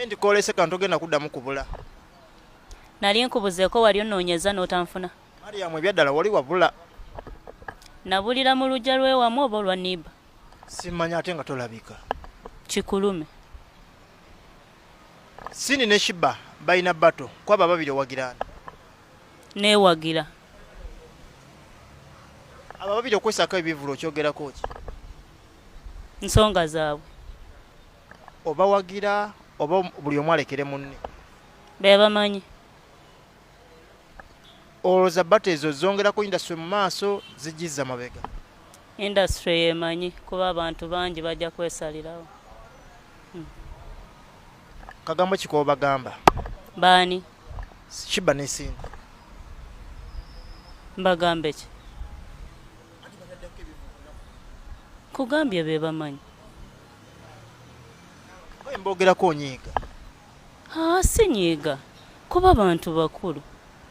Nti kolese kantu ogenda kuddamu kubula. Nali nkubuzeeko, wali onoonyeza n'otanfuna. Mariam, ebyaddala wali wabula. Nabulira mu lujja lw'ewamu oba olwa niba? Simanya, ate nga tolabika. Kikulume. Cindy ne Sheebah balina battle, kwaba ababiri owagiraani? Neewagira. Abo ababiri okwesako ebivulu okyogerako ki? Nsonga zaabwe. Obawagira oba buli omu alekere munne? Be bamanyi. Olowooza battle ezo zongerako industry mu maaso, zigizza mabega? Industry yemanyi, kuba abantu bangi bajja kwesalirawo. Kagambo ki k'obagamba? Baani? Sheebah ne Cindy. Mbagambe ki? Kugambye be bamanyi. Oba mbogerako onyiiga? Aa, sinyiiga, kuba bantu bakulu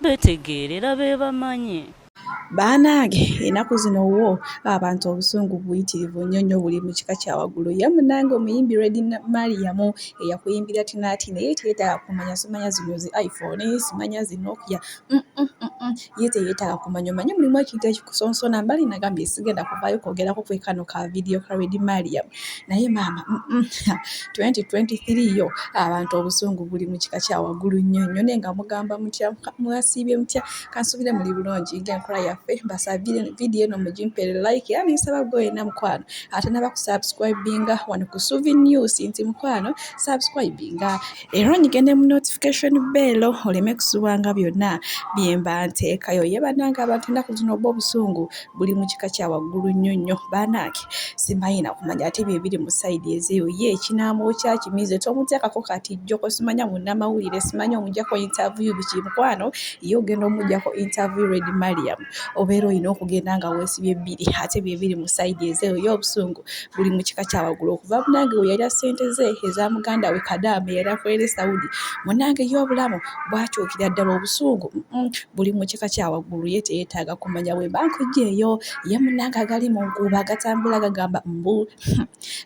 betegeerera, be bamanyi. Baanange, ennaku zino wo abantu obusungu buyitirivu nnyo nnyo, buli mu kika kya waggulu. Ye munnange omuyimbi Red Mariam eyakuyimbira Tinaati, naye teyeetaaga kumanya simanya zino zi iPhone, simanya zi Nokia, ye teyeetaaga kumanya. Omanyi mulimu ekintu ekikusonsona mbali. Nagambye sigenda kuvaayo kwogerako kwe kano ka vidiyo ka Red Mariam, naye maama, 2023 yo abantu obusungu buli mu kika kya waggulu nnyo nnyo. Naye nga mugamba mutya? Mwasiibye mutya? Kansubire muli bulungi ng'enkola yaffe. Mbasaba vidiyo eno mugimpeere like, era nensaba gwe wenna mukwano ate naba kusubscribinga wano ku Suvi News nti mukwano subscribinga, era onyige ne mu notification bell oleme kusubwanga byonna byemba nteekayo. Ye bannange, abantu ennaku zino oba obusungu buli mu kika kya waggulu nnyo nnyo. Bannange, simanyi nakumanya ate bye biri mu side ezeeyo. Ye ekinamwokya kimize, tomuteekako kati jjoko, simanya munnamawulire, simanya omugjako interview biki. Mukwano, ye ogenda omugjako interview Red Mariam, obeera olina okugenda nga weesibye bbiri, ate bye biri mu side ezeeyo. Ye obusungu buli mu kika kya waggulu okuva munange we yalya ssente ze eza muganda we Kadaama eyali akolera e Saudi. Munange, ye obulamu bwakyukira ddala, obusungu buli mu kika kya waggulu. Ye teyeetaaga kumanya. Bwe mba nkugyeyo, ye munange agali mu nkuubo agatambula gagamba mbu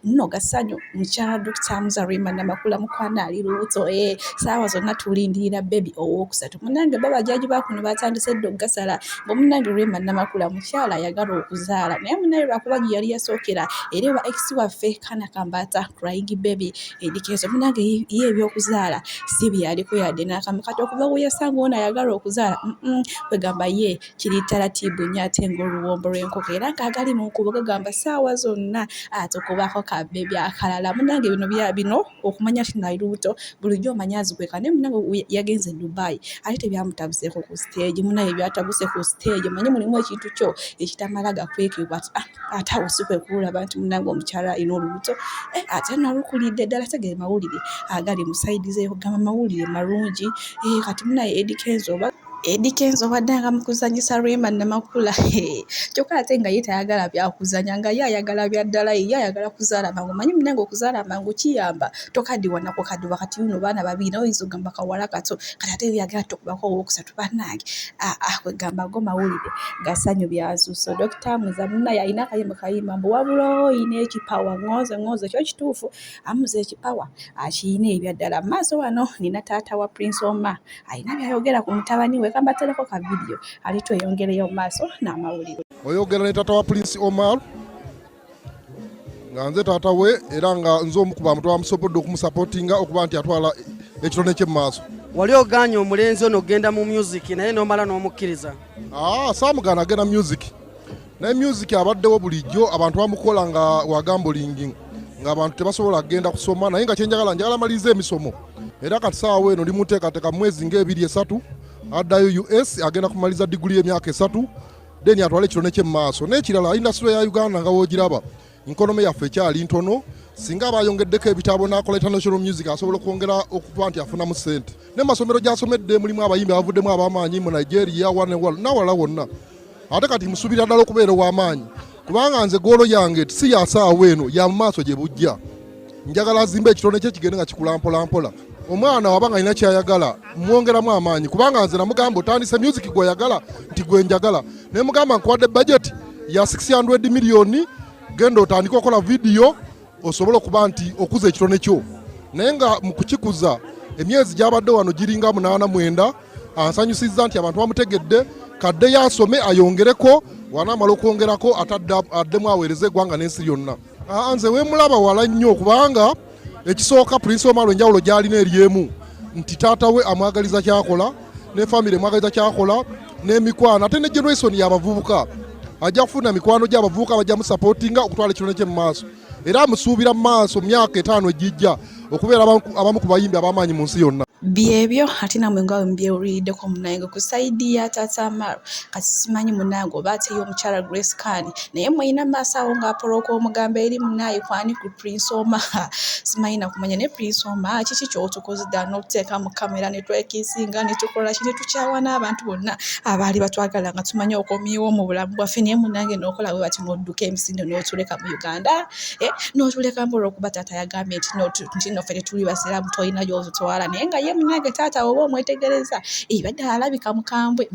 nno gasanyu mukyala Dr. Muzarima Namakula mukwana ali lubuto, saawa zonna tulindirira baby owookusatu. Munange, bo bajaji bakuno batandise dda okugasala mbu munange Rema Namakula mukyala ayagala okuzaala, naye munange lwakuba gye yali yasookera era ewa ex waffe kana kambaata crying baby Eddy Kenzo. Munange, ye ebyokuzaala si byaliko yadde n'akamu. Kati okuva we yasanga ono ayagala okuzaala, kwegamba ye kiri taratibu nnyo ate ng'oluwombo lw'enkoko, era ng'agali mu nkubo gagamba ssaawa zonna atukubaako ka baby akalala. Munange, bino bya bino okumanya nti nali lubuto bulijjo omanyi azikweka, naye munange yagenze e Dubai ate tebyamutabuseeko ku stage. Munange, byatabuse ku stage. Omanyi mulimu ekintu kyo ekitamala gakwekebwa, ate awo si kwe kulaba nti munange omukyala alina olubuto, ate nalukulidde ddala. Tegere mawulire agali mu side ze, kugamba mawulire malungi. Kati munaye Eddy Kenzo, oba Eddy Kenzo obadde nga mu kuzannyisa Rema Namakula, kyokka ate nga ye tayagala byakuzannya, nga ye ayagala bya ddala, ye ayagala kuzaala mangu. Omanyi munnange, okuzaala amangu kiyamba tokaddiwa nakukaddiwa. Kati nno baana babiri, nawe oyinza okugamba kawala kato, kati ate yagala tokubako owookusatu. Bannange, aa, kwegamba go mawulire gasanyu byansusso. Dr. Muza munnaye alina akayimba kayimba mbu wabula oyina ekipawa ŋŋonze ŋŋonze, kyo kituufu, amuza ekipawa akiyina ebyaddala. Mu maaso wano nina taata wa Prince Omar, alina byayogera ku mutabani we. Kambatereko ka vidiyo ate tweyongereyo mu maaso n'amawulire. Oyogera ne taata wa Prince Omar, nga nze taata we, era nga nze omu ku bantu abamusobodde okumusupportinga okuba nti atwala ekitone kye mu maaso. Wali oganye omulenzi ono okgenda mu music, naye n'omala n'omukkiriza. Ah, saamugaana agenda music, naye music abaddewo bulijjo, abantu bamukola nga wa gambling, ng'abantu tebasobola kugenda kusoma. Naye nga kyenjagala, njagala maliriza emisomo, era kati saawa eno ndi muteekateeka, mu mwezi ng'ebiri esatu addayo US, agenda kumaliriza diguli y'emyaka 3, then atwale ekitone kye mu maaso. N'ekirala, industry ya Uganda nga woogiraba, economy yaffe ekyali ntono. Singa aba ayongeddeko ebitabo n'akola international music, asobola okwongera okuba nti afunamu ssente. Ne masomero gy'asomedde mulimu abayimbi abavuddemu ab'amaanyi mu Nigeria n'awalala wonna. Ate kati musuubira ddala okubeera ow'amaanyi, kubanga nze goal yange si yasaawa eno, ya mu maaso gye bujja. Njagala azimbe ekitone kye kigende nga kikula mpola mpola. Omwana waba nga alina kyayagala, mwongeramu amaanyi, kubanga nze namugamba, "Otandise music gweyagala?" Nti, "Gwe njagala." Naye mugamba, "Nkuwadde budget ya 600 miliyoni, genda otandike okola vidiyo osobole okuba nti okuza ekitone kyo." Naye nga mu kukikuza emyezi gy'abadde wano giringa 8 9, ansanyusizza nti abantu bamutegedde, kadde yasome ayongereko, wanaamala okwongerako addemu aweereze eggwanga n'ensi yonna. Nze weemulaba wala nnyo, kubanga ekisooka Prince Omar enjawulo gy'alina eri emu nti taata we amwagaliza kyakola, ne famire emwagaliza kyakola, n'emikwano, ate ne generation y'abavubuka ajja kufuna mikwano gy'abavubuka bajja musupportinga okutwala ekirone kye mu maaso. Era amusuubira mu maaso mu myaka 5 egijja okubeera abamu ku bayimbi ab'amaanyi mu nsi yonna. Byebyo, ate nammwe nga bwe mubyewuliddeko munnange ku side ya taata Amaro. Kati simanyi munnange oba ateyo omukyala Grace Khan, naye mweyina maaso awo ng'apolooka omugambo eri munnaye kwani ku Prince Omar. Simanyi nakumanya, naye Prince Omar, kiki ky'otukoze ddala n'otuteeka mu kamera ne twekiisinga ne tukola ki ne tukyawa n'abantu bonna abaali batwagala nga tumanyi okomyewo mu bulamu bwaffe? Naye munnange n'okola bwe bati n'odduka emisinde n'otuleka mu Uganda, n'otuleka mbu olw'okuba taata yagambye nti nno ffe tetuli basiraamu, tolina gy'otutwala. Naye nga ye munnange taata oba omwetegereza, ebadde alabika mukambwe,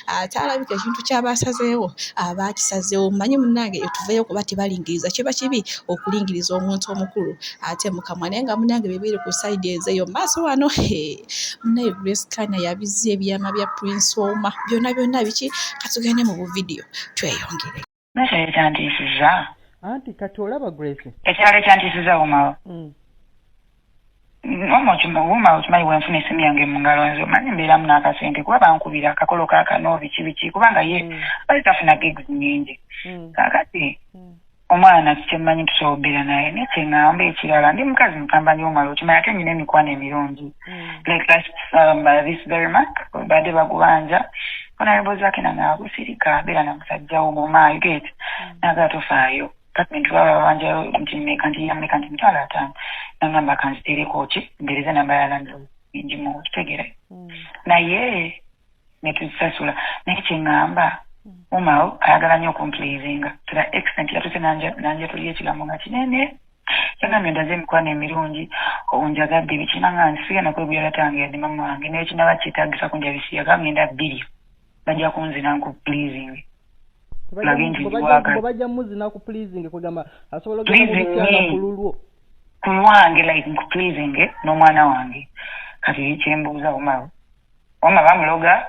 ate alabika ekintu ky'aba asazeewo aba akisazeewo. Mmanyi munnange tuveeyo kuba tebalingiriza, kiba kibi okulingiriza omuntu omukulu ate mukamwa. Naye nga munnange bibiri ku side ezeeyo maaso wano, munnaye Grace Khan yabizza ebyama bya Prince Omar byonna byonna biki. Katugende mu buvidiyo tweyongere. Naye ekyantiisizza. Anti kati olaba, Grace. Ekirala ekyantiisizza, Umawo, Uma, okimanyi bwenfuna esimu yange mu ngalo nze omanyi mbeeramu n'akasente, kuba bankubira akakolo kaakano biki biki, kubanga ye bali tafuna gigs nnyingi. Kaakati omwana kyemmanyi tusobola obbeera naye, naye kyeŋŋamba ekirala, ndi mukazi mupambanyi, omala okimanyi, ate nyina emikwano emirungi. Like last this very month badde bagubanja honorable Zake, nange gusirika beera na musajja wo guma, you get, nagala tofaayo. Kati ntwala babanjayo nti mmeka, nti yammeka, nti 50,000. Nagamba kanzitereko ki, mpereze namba ya landlord ngimu, kitegeere. Naye netuzisasula. Naye kyeŋŋamba, Umawo ayagala nnyo okumpleasinga to the extent yatuse nanja tuli ekigambo nga kinene. Yagambye ndaze emikwano emirungi, onjagadde biki, nanga nsigenda kweguyala tange yadde mama wange, naye kinaba kyetagisa kundya bisiyaga ngenda bbiri bajja kunzina nku pleasing. Lage nti bwe bajja muzina ku pleasing, kwegamba asobola ogenda mu bisyanga ku lulwo. Ku lwange, like nku pleasing n'omwana wange. Kati kyembuuza, Umawo, wama bamuloga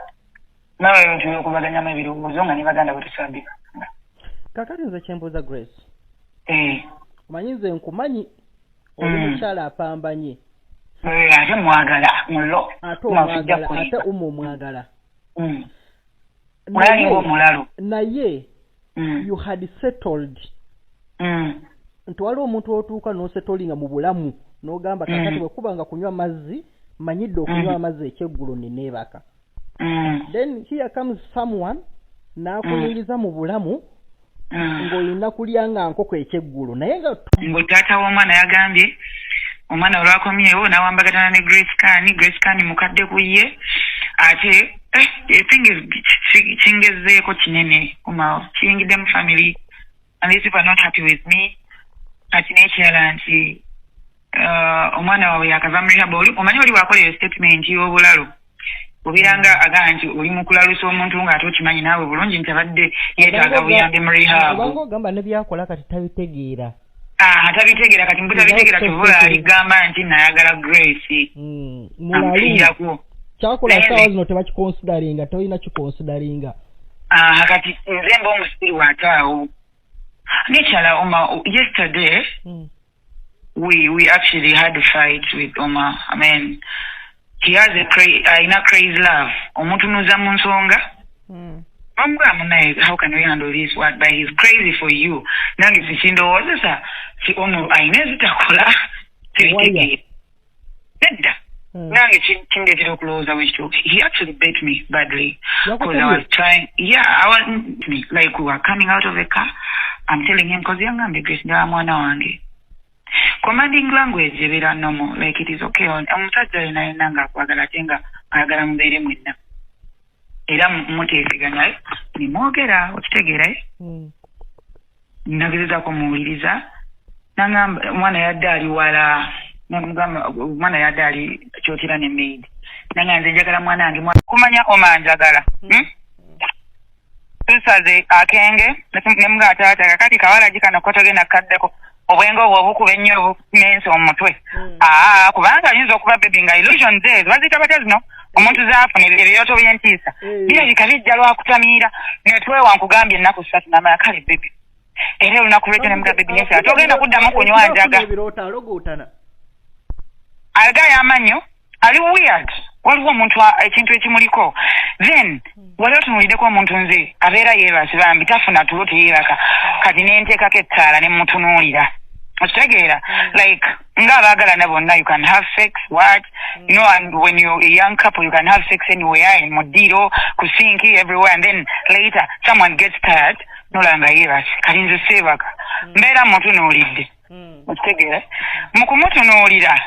nawe ebintu byokubaganyamu ebirowoozo nga ne baganda bwe tusambika. Kakati nze kyembuuza, Grace, Eh. Omanyi nze nkumanyi oli mukyala apambanye. Eh, ate mwagala mulo. Ate omwagala, ate uma omwagala. Mulalinga omulalo. Naye you had settled nti waliwo omuntu otuuka n'osettlinga mu bulamu n'ogamba, kakati bwe kuba nga kunywa mazzi, manyidde okunywa amazzi ekyeggulo neneebaka. Then here comes someone n'akuyingiza mu bulamu ng'olina kulya nga nkoko ekyeggulo, naye nga Ngo taata w'omwana yagambye omwana olwakomyewo n'awambagatana ne Grace Khan. Grace Khan mukadde ku ye, ate the thing is kingezeeko kinene, uma kiyingidde mu family and these people are not happy with me. Kati n'ekirala nti omwana waabwe yakava mu rehab. Oli omanyi oli wakola eyo statement y'obulalu, obeeranga agamba nti oli mu kulalusa omuntu ng'ate okimanyi naawe bulungi nti abadde yeetaaga buyambi mu rehab. Obanga ogamba ne byakola kati tabitegeera. Ah, tabitegeera. Kati mbutabitegeera, kyova aligamba nti nayagala Grace. Mulalu. Amufiirako. Kyakola Naye saawa zino tebakiconsideringa, tolina kiconsideringa. Ah, kati nze mba omusiri ate awo nekirala, Oma, yesterday we actually had a fight with Oma. I mean, he has a alina crazy love, omutunuza mu nsonga bamugamba naye, how can we handle this? What, but he's crazy for you. Nange sikindowoozesa si ono alina ezitakola, tebitegeera nedda. Nange kindeetera okulowooza bwekityo. He actually beat me badly because I was trying, yeah, I was me like we were coming out of the car, I'm telling him, because yangambye, "Grace, ndaba mwana wange." Commanding language ebeera normal, like it is okay. Omusajja yena yena ng'akwagala ate nga ayagala mubeere mwenna era muteeseganya nemwogera, okitegeera, eh? Nagezezaako muwuliriza, nangamba omwana yadde ali wala, namugamba omwana yadde ali kyotera ne maid, nanga nze njagala mwana wange. Kumanya oma njagala, Tusaze akenge nemugaa taata kakati kawalagi kano kotogenda kaddeko. Obwenge obwo obukuba ennyo obumensa omutwe. Kubanga ayinza okuba baby nga illusions ezo baziyita batya zino omuntu zaafuna ebirooto by'entiisa birabika bijja lwakutamiira. Netwewa nkugambye ennaku 3 namala kale baby era olunaku lwekyo nemuga baby nesa togenda kuddamu kunywa njaga. Agaya amannyo ali weird. Waliwo omuntu ekintu ekimuliko then wali otunuuliddeko omuntu nze abeera yeebase bambi tafuna tulo teyeebaka kati nenteekako ettaala ne mutunuulira okitegeera like ng'abaagalana bonna you can have sex what you know, and when you're a young couple you can have sex anywhere in mu ddiiro ku sinki everywhere, and then later someone gets tired nolanga yeebase kati nze seebaka mbeera mutunuulidde okitegeera. Mu kumutunuulira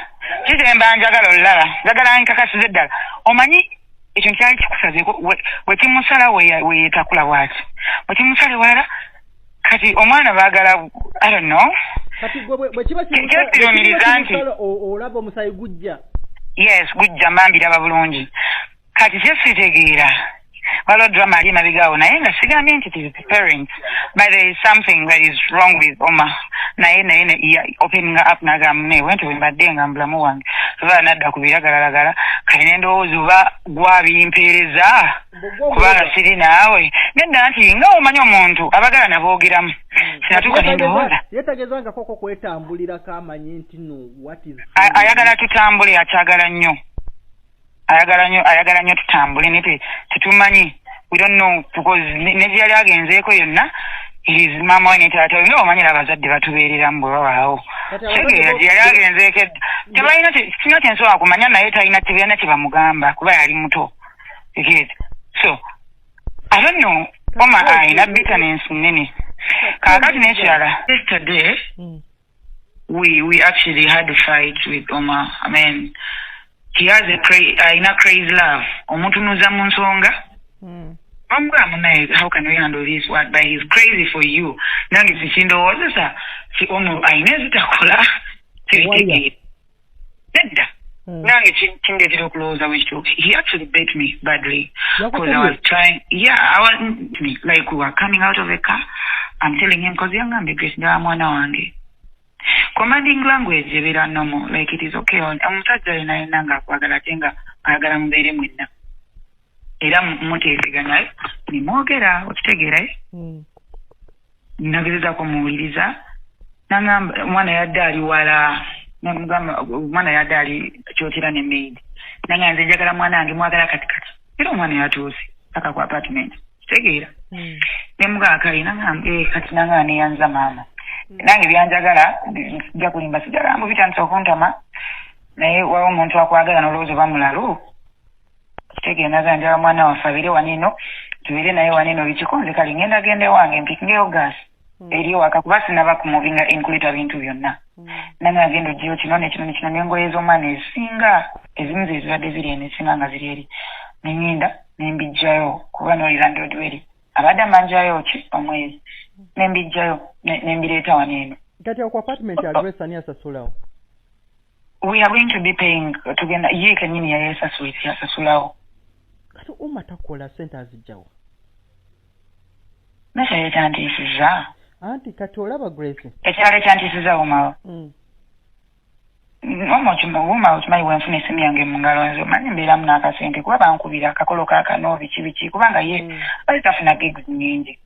kizemba njagala olulala njagala nkakasize ddala omanyi ekyo kyali kikusazeeko wekimusala weyeetakula bwati wekimusala ewalala kati omwana baagala I don't know. Kati gwe kiba kimusala olaba omusaayi gujja. Yes, gujja mbambiraba bulungi. Kati kyesitegeera waliwo drama ali emabega awo naye nga sigambye nti it is the parents but there is something that is wrong with Oma. Naye opening up nagamba naye bwentyo bwe mbadde nga mubulamu wange oba nadda ku biragalalagala kati ne ndowooza oba gwabimpeereza kubanga siri naawe nedda nti nga omanyi omuntu abagalana boogeramu sinatuuka ne ndowooza yeetegeezangako ko kwetambulirako amanyi nti no what is ayagala tutambule akyagala nnyo ayagala nnyo tutambule naye tetumanyi we don't know because ne gye yali agenzeeko yonna is maama we ne taata we nga omanyira abazadde batubeereramu bwe babaawo kitegeera gye yali agenzeeko edda tebalina kirina kye nsobola kumanya naye talina tebalina kye bamugamba kuba yali muto. So I don't know Oma alina bitterness nnene. Kaakati n'ekirala yesterday we actually had a fight with Oma. I mean he has a alina crazy love omutunuza mu nsonga omugamba naye how can we handle this what but he's crazy for you nange sikindowoozesa si ono alina ezitakola sibitegeera nedda nange kindeetera okulowooza bwekityo. He actually beat me badly because I was trying I was like we were coming out of the car I'm telling him because yangambye Grace ndaba mwana wange commanding language ebeera normal like it is okay omusajja yena yenna ng'akwagala ate nga ayagala mubeere mwenna era muteeseganya nemwogera okitegeera nagezezaako muwuliriza nangamba omwana yadde ali wala namugamba omwana yadde ali kyotera ne maid nangamba nze njagala mwana wange mwagala kati kati era omwana yatuuse paka ku apartment kitegeera nemugamba kale nangamba kati nangamba neyanza maama nange byanjagala nja kulimba sijagala mbu bitandise okuntama naye waliwo omuntu akwagala n'olowooza oba mulalu kitegeera naga njagala mwana waffe abeere wano tubeere naye wano bikikonze kale ngenda genda ewange mpikingeyo gaasi eri ewaka kuba sinaba kumuvinga enkuleeta bintu byonna nange agenda oggyeyo kino nekino nekino n'engoye z'omwana ezisinga ezimu ze zibadde ziri eno ezisinga nga ziri eri nengenda nembiggyayo kuba n'oli landlord weri abadde amanjayo ki omwezi nembiggyayo nembireeta wano eno. Kati ku apartment address ani asasulawo? We are going to be paying tugenda ye kennyini yayesasulawo. Kati Oma takola ssente azijjawa? Nakyo ekyantiisizza. Anti kati olaba Grace ekirala ekyantiisizza Oma Oma okimanyi bwe nfuna essimu yange mu ngalo nze omanyi mbeeramu n'akasente kuba bankubira akakolo kaakano biki biki kubanga ye bali tafuna gigs nnyingi.